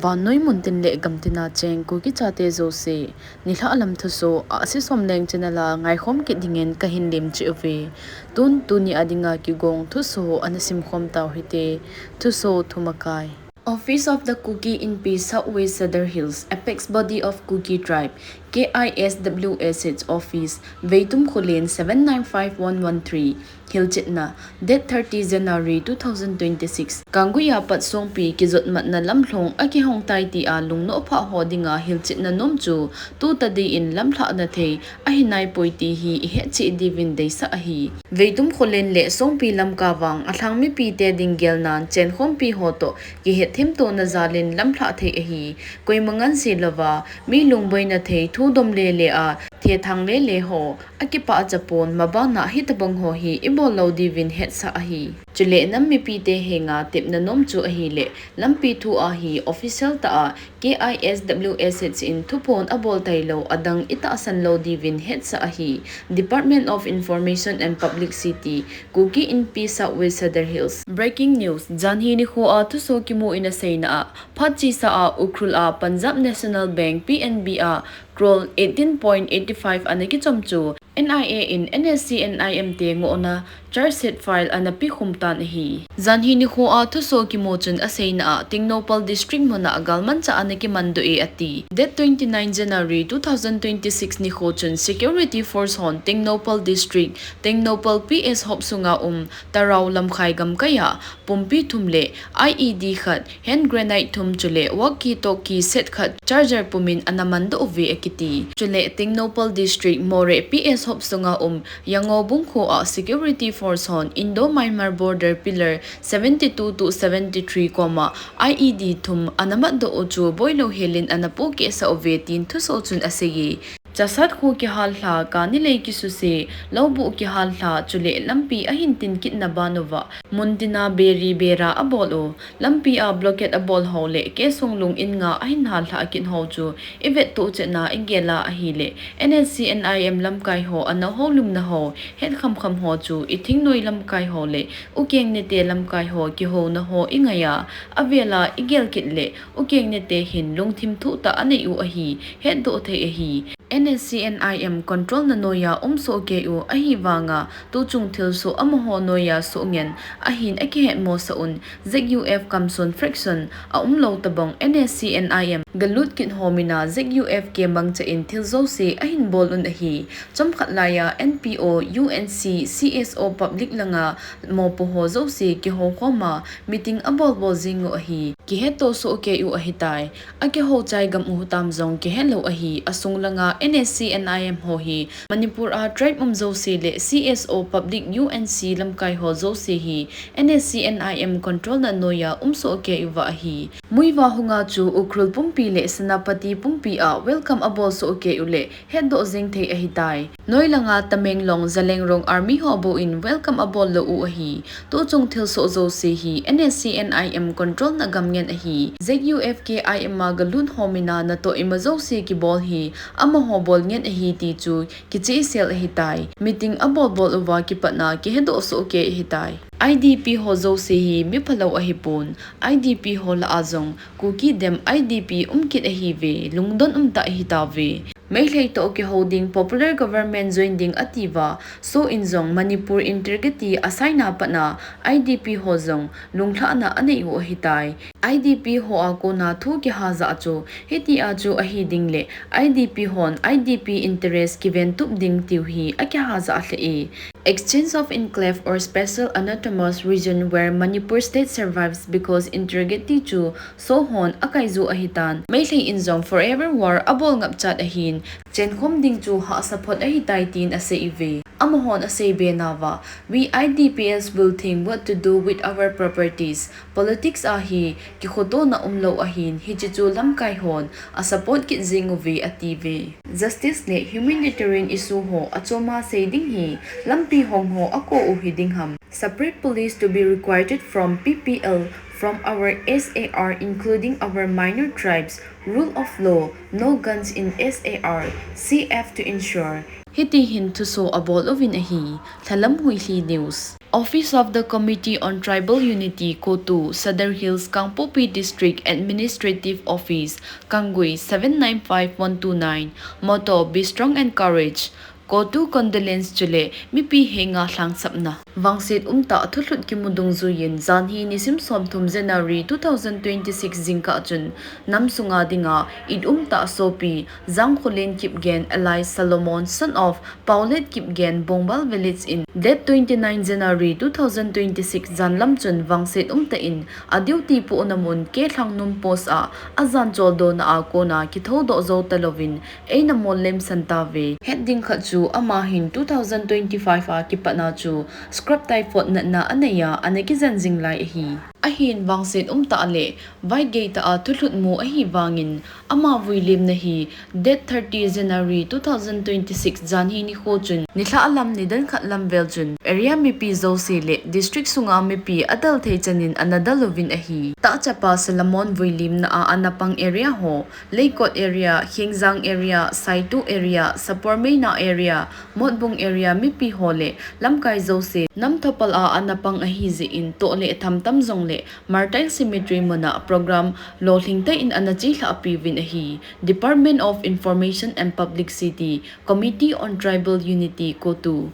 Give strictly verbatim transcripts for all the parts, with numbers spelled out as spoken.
Vannoi muntin le gamtina cheng Kuki chate jouse, nilhah lam thusoh, Ahsi Somleng channel a ngaikhom kit dingin kahin lemcheh uve. Tun tuni a dinga kigong thusoh ana simkhom tau hite. Thusoh thumakai. Office of the Kuki Inpi South West Sadar Hills, apex body of Kuki tribe, K I S W S H office, Veitum Kholen seven nine five one one three, hilchetna, date thirty January two thousand twenty-six. Kanggui a pat Songpi kijotmatna lamlhong akihong tai tia lungnoh phah ho dinga hilchetna nom chu tutadi in lamlhahna thei ahi naipoi ti hi ihetcheh diuvin deisah ahi. Veitum Kholen le Songpi lamka vang alhang mipite ding gelnan chenkhompi ho toh kihetthemtona jalin lamlhah thei ahi. Koima ngansi louva, mi lungboina thei thu dom lele a, thethang lele ho, akipah chapon, mabana hitobang ho hi ibol lou diuvin hetsah ahi. Chule nam mipite henga tepna nom chu ahile, lampi thu a hi official tah a K I S W S H in thuphon abol tailou adang itahsan lou diuvin hetsah ahi. Department of Information and Publicity, Kuki Inpi South West Sadar Hills. Breaking news, janhi nikho a thusoh kimu in aseina a, phat chesa a Ukhrul a Punjab National Bank, P N B a crore eighteen point eight five ana kichom chu N I A in N S C N I M te ngohna charge sheet file ana pekhum tan ahi. Janhi nikho a thusoh kimu chun aseina a, Tengnoupal District muna galmanchah ana kimandoh e ati. Date twenty-nine January two thousand twenty-six nikho chun security force hon Tengnoupal District, Tengnoupal P S hop sunga um Tarao Lamkhai gamkai a pumpi thum le I E D khat, hand grenade thum chule walkie talkie set khat charger pumin ana mandoh uve akiti. Chule Tengnoupal District Moreh P S hop sunga um Yango Bungkho a security force hon Indo-Myanmar border pillar seventy-two to seventy-three koma I E D thum ana matdoh u chu boilou helin ana pohkehsah uve tin thusoh chun aseiye. Chasat kho kihallha, kani lei kisuse, loubuh kihallha, chule lampi ahin tin kitna ban uva, muntina beri bera abol u, lampi a blockade abol ho le, K. Songlung in nga ahin hallha kit ho chu, ivettoh chetna igel a ahile, N S C N I M lamkai ho, ana houlimna ho, het khamkham ho chu, ithingnoi lamkai ho le, Ukeng nete lamkai ho, kihouna ho ingai a, avel a igel kit le, Ukeng nete hin lungthim thuhtah anei u ahi, hetdoh thei ahi. N S C N I M control na noiya um sohkei u ahivanga, tuchung thilsoh amaho noiya soh ngen ahin akihetmosah un, Z U F Kamson fraction a umlou tabang N S C N I M galut kit ho mina Z U F kimangcha in thil jouse ahin bol un ahi. Chomkhat laiya N P O, U N C, C S O public langa mopo ho jouse kihoukhom a meeting abol bol jing u ahi. Kihetto sohkei u ahitai. Akihou chai gam u tam jong kihelou ahi. Asung langa N S C N I M ho hi Manipur a tribe um jouse le C S O public U N C lamkai ho jouse hi N S C N I M control na noiya um sohkei uva ahi. Muivah hunga chu Ukhrul pumpi le Senapati pumpi a welcome abol sohkei u le hetdoh jeng thei ahitai. Noi langa Tamenglong, Zeliangrong army ho bou in welcome abol lou u ahi. Tuchung thilsoh jouse hi N S C N I M control na gam ngen ahi. Z U F K I M a galut ho mina natoh ima jouse kibol hi amaho bol ngen ahi ti chu kichehsel ahitai. Meeting abol bol uva kipatna kihetdoh sohkei ahitai. I D P ho jouse hi miphalou ahipon. I D P ho lah a jong Kuki dem I D P um kit ahiuve, lungdon umtah ahitauve. Meitei toh kihou ding popular government join ding atiuva, SoO in jong Manipur integrity asaina patna I D P ho jong lunglhahna anei u ahitai. I D P ho a kona thu kihajah chu, hitia chu ahi ding le, I D P hon I D P interest kiventup ding tiu hi akihajah lheh e. Exchange of Enclave or Special Autonomous Region where Manipur state survives because integrity chu SoO hon akaiju ahitan. Meitei in jong forever war abol ngapchat ahin, chenkhom ding chu hahsa phot ahitai tin aseiuve. Amahon aseibe nauva, we I D Ps will think what to do with our properties. Politics a hi kikhotona umlou ahin, hiche chu lamkai hon asupport kit jing uve atiuve. Justice le humanitarian issue ho achoma sei ding hi, lampi hong ho akou u hiding ham. Separate police to be recruited from P P L from our S A R, including our minor tribes, rule of law, no guns in S A R, C F to ensure. Hiti hin thuso abol uvin ahi. Thalam Huili News. Office of the Committee on Tribal Unity, CoTU, Sadar Hills, Kangpokpi District Administrative Office, Kangui, seven nine five one two nine. Motto: Be strong and courage. CoTU condolence chule mipi henga lhangsapna. Vangset umtah thulhut kimu dungjuiyin, janhi nisim somthum January two thousand twenty-six jingkah chun, nam sunga dinga it umtah sopi, Jangkholen Kipgen alias Solomon, son of Paolet Kipgen, Bongbal Village in, date twenty-nine January two thousand twenty-six janlam chun vangset umtah in, a duty pohna mun K Lhangnum Post a, ajan choldona a kona kithoudoh jou talouvin, eina mollem san tauve. Het ding khat chu ama hin two thousand twenty-five a kipatna chu scrub typhoid natna aneiya, ana kijen jing lai ahi. Ahin vangset umtah le vaigei tah a thulhut mu ahi vangin, ama vuilimna hi date thirty January two thousand twenty-six janhi nikho chun, nilhah lam nidan khat lam vel chun, area mipi jouse le district sunga mipi adel thei chanin ana del uvin ahi. Tahchapa Solomon vuilimna a ana pang area ho, Leikot area, Khengjang area, Saitu area, Sapormeina area, Motbung area mipi ho le lamkai jouse, nam thopal a ana pang ahi jeh in, toh le tham tam jongle Martyr Cemetery muna program lolhing tah in ana chelhah piuvin ahi. Department of Information and Publicity, Committee on Tribal Unity, CoTU.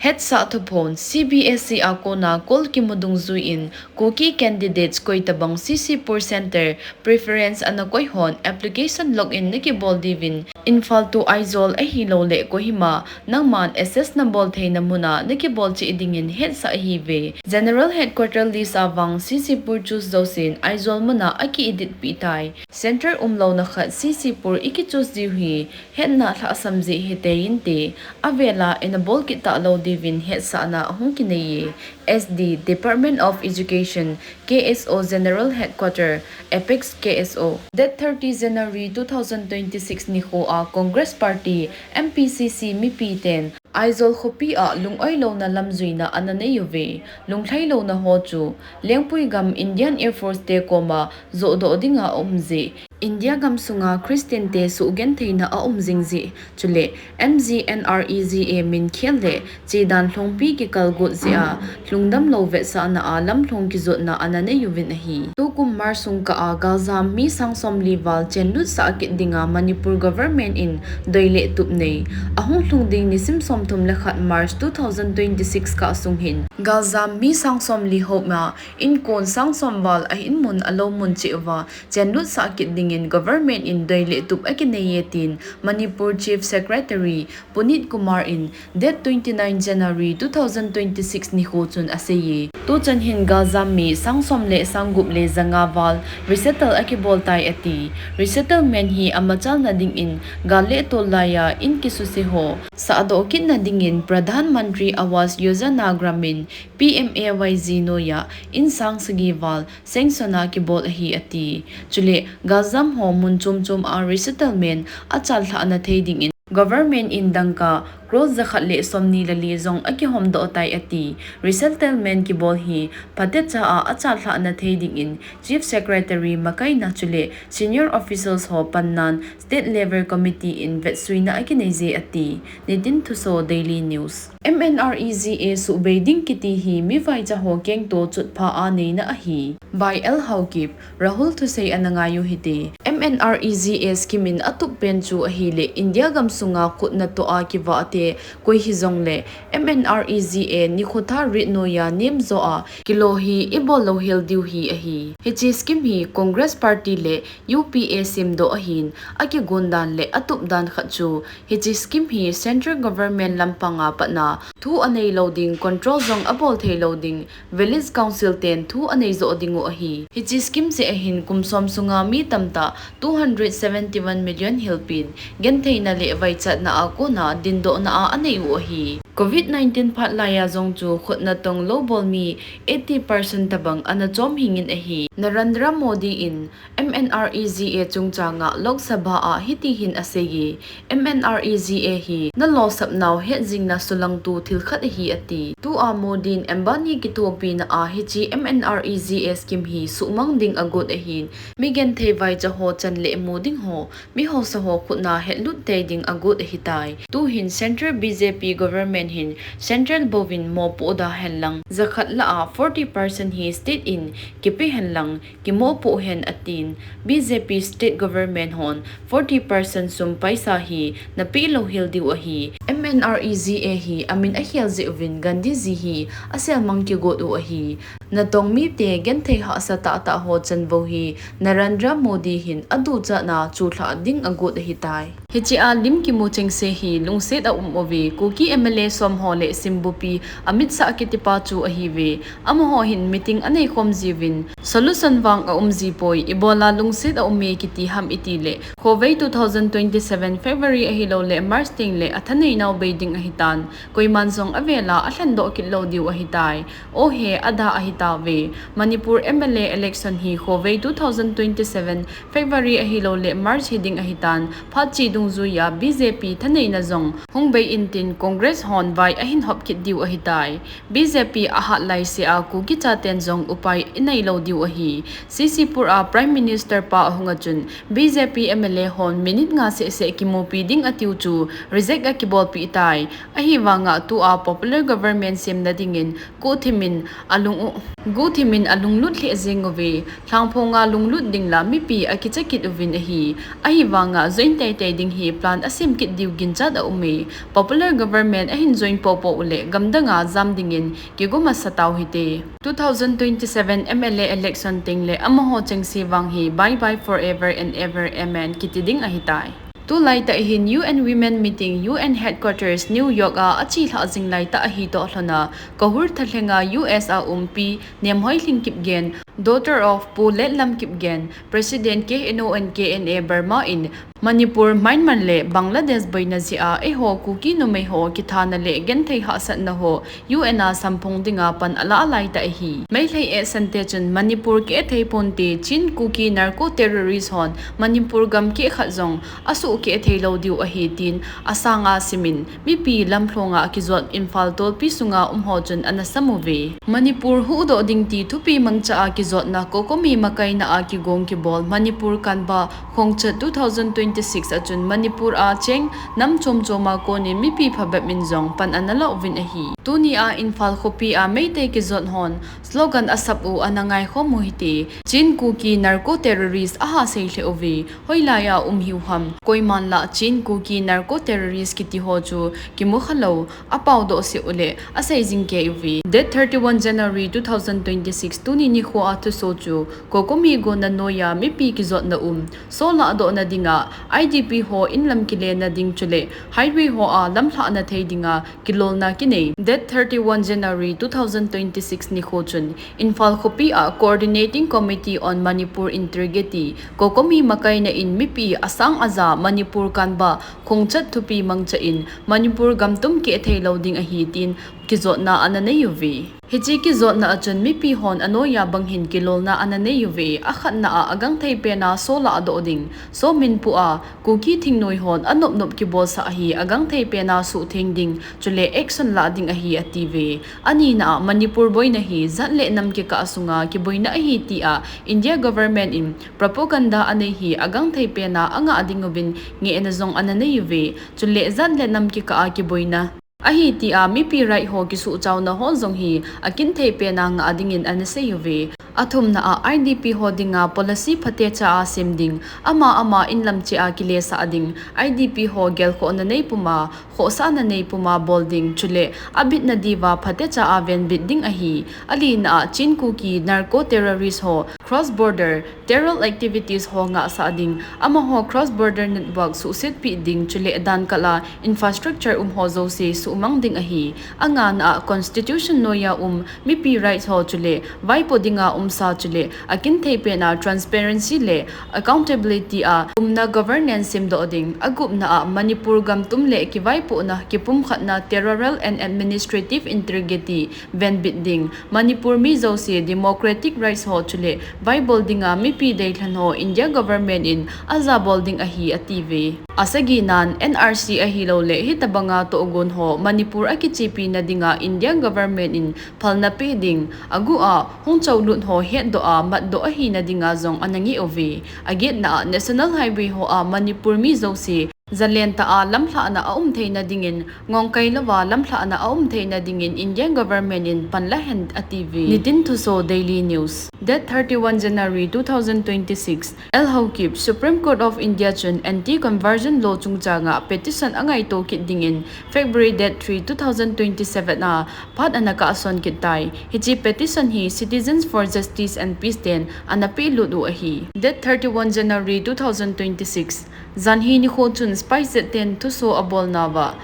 Hetsah thuphon: C B S E a kona call kimu dungjuiyin, Kuki candidates koitabang C C Pur Center preference ana koi hon application login nakibol diuvin, Imphal to Aizawl ahilouleh Kohima, nangman access nabol theina muna nakibol cheh dingin hetsah ahiuve. General Headquarter list a vang C C Pur choose jousen Aizawl muna aki-edit peh tai. Center umlouna khat C C Pur iki choose diu hi hetna lhahsam jeh hitei inte, avela eina bol kit talou diuvin hetsahna ahung kineiye. S D, Department of Education, K S O General Headquarter, Apex K S O. Date thirty January two thousand twenty-six nikho a Congress Party, M P C C, mipi ten Aizawl khopi a lungoilouna lamjuina ana neiuve. Lunglhailouna ho chu Lengpui gam Indian Air Force te koma johdoh dinga aum jeh, India gamsunga Christian te suhgentheina aum jing jeh, chule M G N R E G A min khel le chedan lhongpi kikal got jeh a lungdamlou vetsahna a lamlhong kijotna ana neiuvin ahi. Tukum March sung kah a galjam mi sang somli val chenlutsah kit dinga Manipur government in doi le tup nei. Ahung lhung ding nisim somthum le khat March two thousand twenty-six kah sung hin galjam mi sang somli hop a, inkon sang som val a inmun alou mun cheh uva chenlutsah kit dingin government in doi le tup akineiye tin Manipur Chief Secretary Puneet Kumar in date twenty-nine January two thousand twenty-six nikho chun aseiye. Tuchan hin galjam mi sang som le sang gup le ja nga val resettle akibol tai ati. Resettlement hi amachalna dingin gal le tol laiya in kisuse ho sahdoh kitna dingin Pradhan Mantri Awas Yojana Gramin, P M A Y G, noiya in sang sagi val sanction a kibol ahi ati. Chule galjam ho mun chom chom a resettlement achalhahna thei dingin government in dangka crore jakhat le somni le li jong akihomdoh tai ati. Resettlement kibol hi phatecha a achalhahna thei dingin Chief Secretary makaina chule senior officials ho pannan State Level Committee in vetsuina akinei je ati. Nitin Thuso, Daily News. M N R E G A suhbei ding kiti hi mivaicha ho kengto chotpha a neina ahi. By L Haokip, Rahul thusei ana ngai u hite. M N R E G A scheme in atup pen chu ahile India gamsunga khutna toh a kivah te koi hijongle M N R E G A nikho tha rit noiya nemjo a kilo hi ibol louhel diu hi ahi. Hiche scheme hi Congress Party le U P A semdoh ahin, akigon dan le atup dan khat chu, hiche scheme hi Central Government lampanga patna thu anei lou ding, control jong abol thei lou ding, Village Council ten thu anei joh dingu ahi. Hiche scheme jeh ahin kum som sunga mi tamtah two hundred seventy-one million hilpin, gentheina le vaichatna a kona dindohna a anei u ahi. Covid nineteen phat laiya jong chu khut natong lou bol mi eighty percent tabang ana chom hingin ahi. Narendra Modi in M N R E G A chungchanga Lok Sabha a hiti hin aseiye, M N R E G A hi nalosap nau hetjingna sulangtu thil khat ahi ati. Tua Modi in Ambani kithopina a hiche M N R E G A scheme hi suhmang ding agot ahin, mi genthei vaicha ho chan le mu ding ho, mi hausa ho khutna hetlut tei ding agot ahitai. Tuhin Central B J P government hin Central bouvin mopoh da henlang, jakhat lah a forty percent hi state in kipe henlang, kimopoh hen atin. B J P state government hon forty percent sum paisa hi napeh lou hel diu ahi. M N R E G A hi amin akhel jeh uvin Gandhi ji hi aselmang kigot u ahi. Natong mite genthei hahsa tahtah ho chanvou hi Narendra Modi hin aduchatna chulhah ding agot ahitai. Hichea lim kimu chengse hi lungset aum uve. Kuki M L A som ho le Simbupi Amit Shah kitipa chu ahiuve. Amaho hin meeting aneikhom jiuvin, solution vang aum jipoi, ibola lungset aume kiti ham itile, khovei two thousand twenty-seven February ahiloule March tengle athaneinau bei ding ahitan, koiman jong avela alhendoh kit lou diu ahitai. Ohe, ada ahitauve. Manipur M L A election hi khovei two thousand twenty-seven February ahiloule March hiding ahitan, phat cheh dungjuiya B J P thaneina jong hung bei intin Congress hon vai ahin hop kit diu ahitai. B J P ahat laisea Kuki chaten jong upai inei lou diu ahi. C C Pur a Prime Minister pa ahunga chun B J P M L A hon minute nga sehseh kimupi ding atiu chu reject akibolpeh tai. Ahivanga tua popular government semna dingin guhthimin alung u, guhthimin alunglut lheh jeng uve. Lhangphonga lunglut ding la mipi akicha kit uvin ahi. Ahivanga join teitei ding hi plan asem kit diu ginchat aume. Popular government ahin join poupou uleh gamdanga jam dingin kigo masa tau hite. Two thousand twenty-seven M L A election tengle amaho chengse vang hi bye bye forever and ever, amen kiti ding ahitai. Tulaitah hin U N Women Meeting U N Headquarters New York a achelhah jing laitah ahi toh lhona, Kahur thalhenga U S a um Pi Nemhoilhing Kipgen, daughter of Pu Letlam Kipgen, President K N O and K N A Burma in Manipur, Myanmar le Bangladesh boina jeh a eiho Kuki numei ho kithana le genthei hahsatna ho U N a samphong dinga pan alah laitah ahi. Meitei ehsante chun Manipur keh thei ponte, Chin Kuki narco terrorist hon Manipur gam keh khat jong asuh keh thei lou diu ahi tin asanga simin mipi lamlhonga akijot Imphal tolpi sunga um ho chun ana sam uve. Manipur huhdoh ding ti thupi mangcha a kijotna COCOMI makaina a kigong kibol Manipur Kanba Khongchat two thousand twenty-six a chun Manipur a cheng nam chom choma konin mipi phabep in jong pan ana lah uvin ahi. Tunia Imphal khopi a Meitei kijot hon slogan asap u ana ngaikhom u hite, Chin Kuki narco terrorist aha sei lheh uve, hoilai a um hiu ham, koiman lah Chin Kuki narco terrorist kiti ho chu kimu khalou, apaodoh seh uleh asei jing kei uve. Date thirty-one January two thousand twenty-six tuni nikho a thuso chu COCOMI gonna noiya mipi kijotna um, so lahdohna dinga I D P ho inlam kilena ding chuleh highway ho a lamlhahna thei dinga kilolna kinei. Date thirty-one January two thousand twenty-six nikho chun Imphal khopi a Coordinating Committee on Manipur Integrity, COCOMI makaina in mipi asang aja Manipur Kanba Khongchat thupi mangcha in Manipur gamtum keh thei lou ding ahi tin kijotna ana nei uve. Hiche kijotna a chun mipi hon anoiya bang hin kilolna ana nei uve. Akhatna a agangthei pena so lahdoh ding, so minpu a Kuki thingnoi hon anopnop kibolsah hi agangthei pena suhtheng ding, chule action lah ding ahi atiuve. Anina a Manipur boina hi jat le nam kikah sunga kiboina ahi tia India government in propaganda anei hi agangthei pena angah ding uvin ngehna jong ana nei uve. Chule jat le nam kikah a kiboina ahi tia mipi right ho kisuhchauna ho jong hi akinthei pena ngah dingin ana sei uve. Athumna a I D P ho dinga policy phatecha a sem ding, ama ama inlam cheh a kilesah ding, I D P ho gelkhohna nei puma, khohsahna nei puma bol ding, chule abitna diuva phatecha a venbit ding ahi. Alina a Chin Kuki narco terrorist ho cross border terror activities ho ngahsah ding, amaho cross border network suhsetpeh ding, chule dankal a infrastructure um ho jouse suhmang ding ahi. Angana a constitution noiya um mipi rights ho chule vaipo dinga um Sa chule akinthei pen a transparency le accountability a umna governance semdoh ding, agupna a Manipur gam tum le kivaipohna kipumkhatna territorial and administrative integrity venbit ding, Manipur mi jouse democratic rights ho chule vaibol dinga mipi deilhen ho India government in ajabol ding ahi atiuve. Asagi nan N R C ahilouleh hitabanga tohgon ho Manipur akichepi na dinga India government in phalna pe ding, agu a hung choulut ho hetdoh a matdoh ahina dinga jong ana ngeh uve. Agetna a National Highway ho a Manipur mi jouse jalen tah a lamlhahna aum theina dingin ngongkai louva lamlhahna aum theina dingin Indian government in panla hen atiuve. Nitin Thuso, Daily News. Date thirty-one January two thousand twenty-six, L Haokip, Supreme Court of India chun anti-conversion law chungchanga petition angaito kit dingin February date three, two thousand twenty-seven a phat ana kahson kit tai. Hiche petition hi Citizens for Justice and Peace ten ana pehlut u ahi. Date thirty-one January two thousand twenty-six, janhi nikho chun SpiceJet ten thuso abolnauva,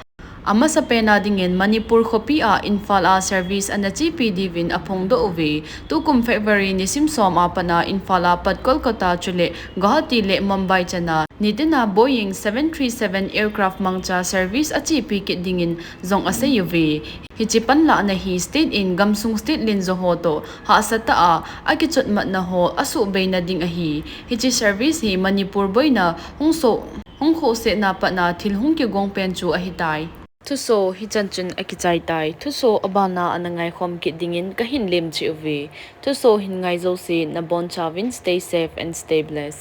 amasapen a dingin Manipur khopi a Imphal a service ana chepi diuvin aphongdoh uve. Tukum February nisim som a pat a Imphal a pat Kolkata chule Guwahati le Mumbai chana nitin a Boeing seven three seven aircraft mangcha service achepi kit dingin jong asei uve. Hiche panlahna hi state in gamsung state lenjo ho toh hahsa tah a akichotmatna ho asuhbeina ding ahi. Hiche service hi Manipur boina hung so, hung khohsetna pat a thil hung kigong pen chu ahitai. Thuso hichan chun akichai tai. Thuso abana ana ngaikhom kit dingin kahin lemcheh uve. Thuso hin ngai jouse nabonchauvin stay safe and stay blessed.